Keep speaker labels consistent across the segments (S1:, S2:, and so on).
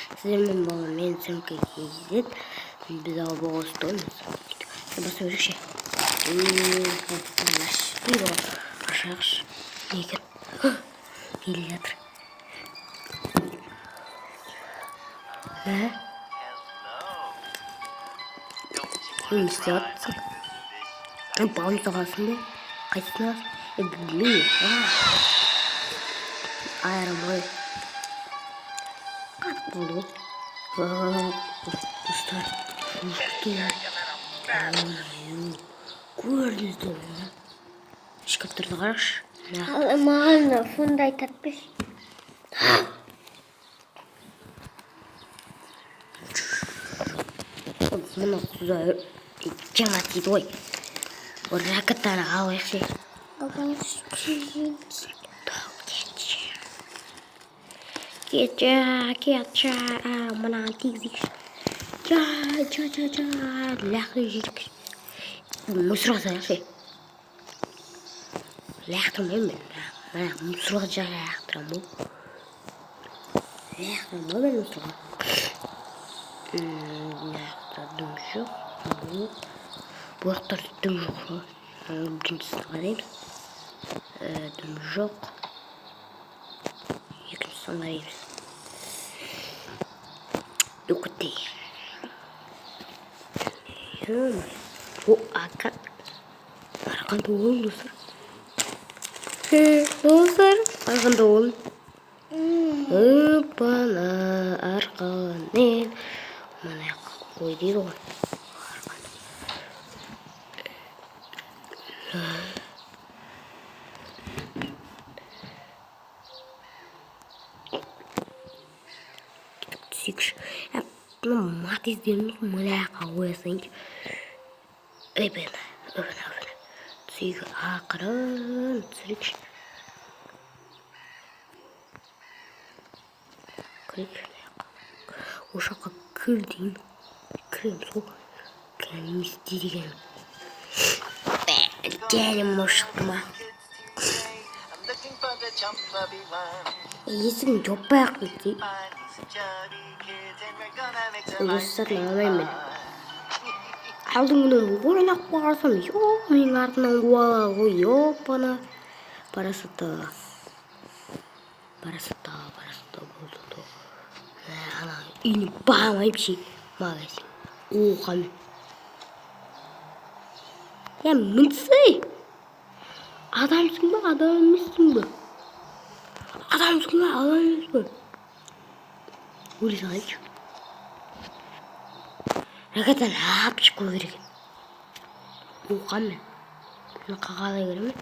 S1: Сіздермен болған мен, Сумка KZ. Біз ауылға. Баста берейікші. Ашайықшы. Не екен? Келе жатыр. Мә? Не істеп жатырсың? Балымыз аласың ба? Қайсысын аласың? Білмеймін. Айырым ғой. Қатып болды ғой. Достар, көрдіңіздер ғой. Шкафтарды қарашы.
S2: Маған фондай тартпеш.
S1: Мына құдай жаңа тиді ғой. Ракетаны алайықшы. Кетші, кетші, мынаны тигізейікші. Жа, жа, жа, жа, лақтырып жіберейікші. Мусорға салайықшы. Лақтырмаймын мен. Мына мусорға жа лақтырамын ғой. Лақтырамын ғой мен мусорға. Мына жақта дым жоқ. Бұл жақтарда дым жоқ қой. Біріншісін қараймыз. Дым жоқ. Екіншісін қараймыз. Өкіттей. О, арқан. Арқанды болың, достар. Достар, арқанды болың. Опана, арқанмен. Мына қой дейді ғой. Арқан. Түсейікші. Мына матиздеріміз мына жаққа қоя салайыншы. Өбіні, өбіні, өбіні. Түсейік, ақырын түсірейікші. Кірейікші мына жаққа. Осы жаққа кір деймін. Кіреміз ғой. Не істейді екен? Дәлім шықты ма? Есігін жаппай ақ кетсей. Достар, алмаймын мен. Алдыңғы күні ойнап барсам, ё, менің артымнан қуалады ғой, ёпана. Парасата. Парасата, парасата болды. Ана үйіне бармай ше магазин. Оған. Я мінсей. Адамсың ба, адам емессің бе? Адамсың ба, адам емес пе? Өле салайыншы. Ракетаны алып шығу керек. Оған мен. Мына қалай көремін?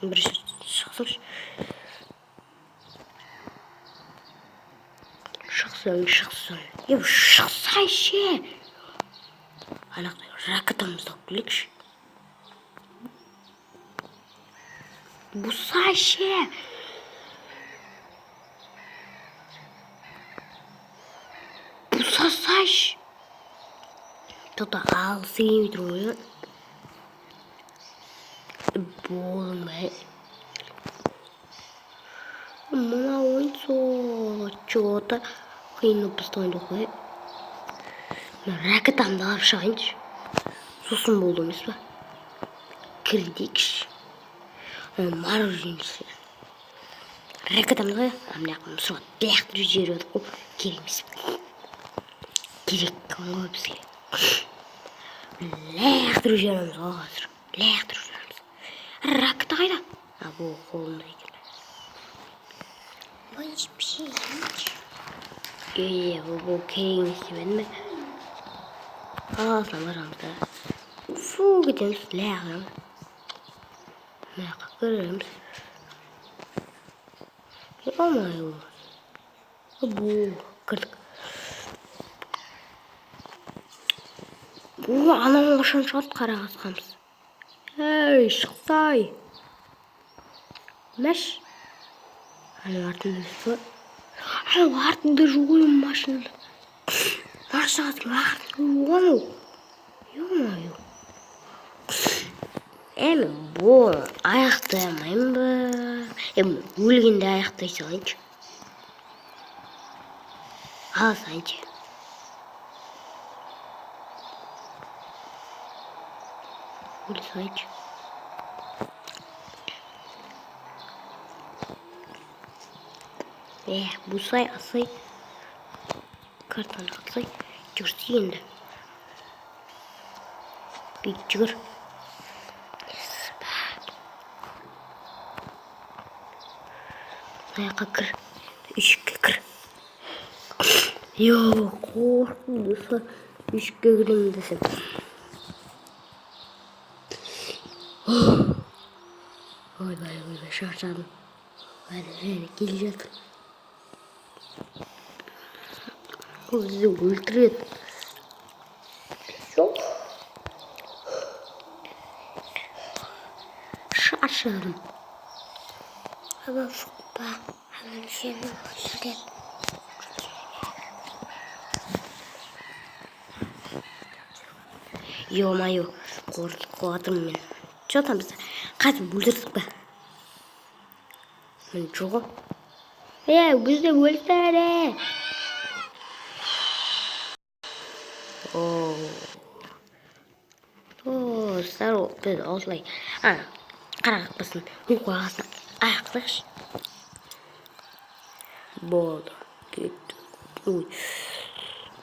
S1: Бірінші шықсыншы. Шықсын, шықсын. Е, шықсайшы. Ана ракетамызды алып келейікші. Бусайшы. Бусасайшы. Тоқта, алғысы келмей тұр ғой. Болың ба? Мына ойын сол чего-то қиын болып бастаған жоқ қой. Мына ракетамды алып шығайыншы. Сосын болды емес па? Кірдейікші. Мороженое. Ракетамды қоя. Мына жаққа мусорға лақтырып жіберіп едік қой. Керек емес. Керек ғой бізге. Лақтырып жібереміз ғой қазір. Лақтырып жібереміз. Ракета қайда? А, бұл қолымда екен. Е, бұл керек емес деп едім бе? Аласына барамыз да. Фу, кетеміз, лақтырамыз. Мына жаққа кіреміз. Ё-моё. Бұл кірдік. О, анау қашан шығады қара қасқамыз. Ей, шықсай. Мәш. Анау артында емес па? Анау артында жоқ ой машина. Машинасының артында жоқ анау. Ё-моё. Мен бұл аяқтай алмаймын ба? Өлгенде аяқтай салайыншы. Ала салайыншы. Өле салайыншы. Бусай, асай. Картаны алсай. Жүгірсе енді. Бүйтіп жүгір. Мына жаққа кір. Үйшікке кір. Йо, қорықтым, достар. Үйшікке кіремін десем. Ойбай, ойбай, шаршадым. Әлі және келе жатыр. Ол бізді өлтіреді. Жоқ. Шаршадым.
S2: Ана соқпа, ана сені өлтіреді.
S1: Ё-моё, қорқып жатырмын мен. Че там, бізді қазір өлтірдік па? Мен жоқ. Е, бізді өлтірді. О, достар, біз осылай ана қара қақпасын өліп қойғасын аяқтайықшы. Болды, кетті. Ой.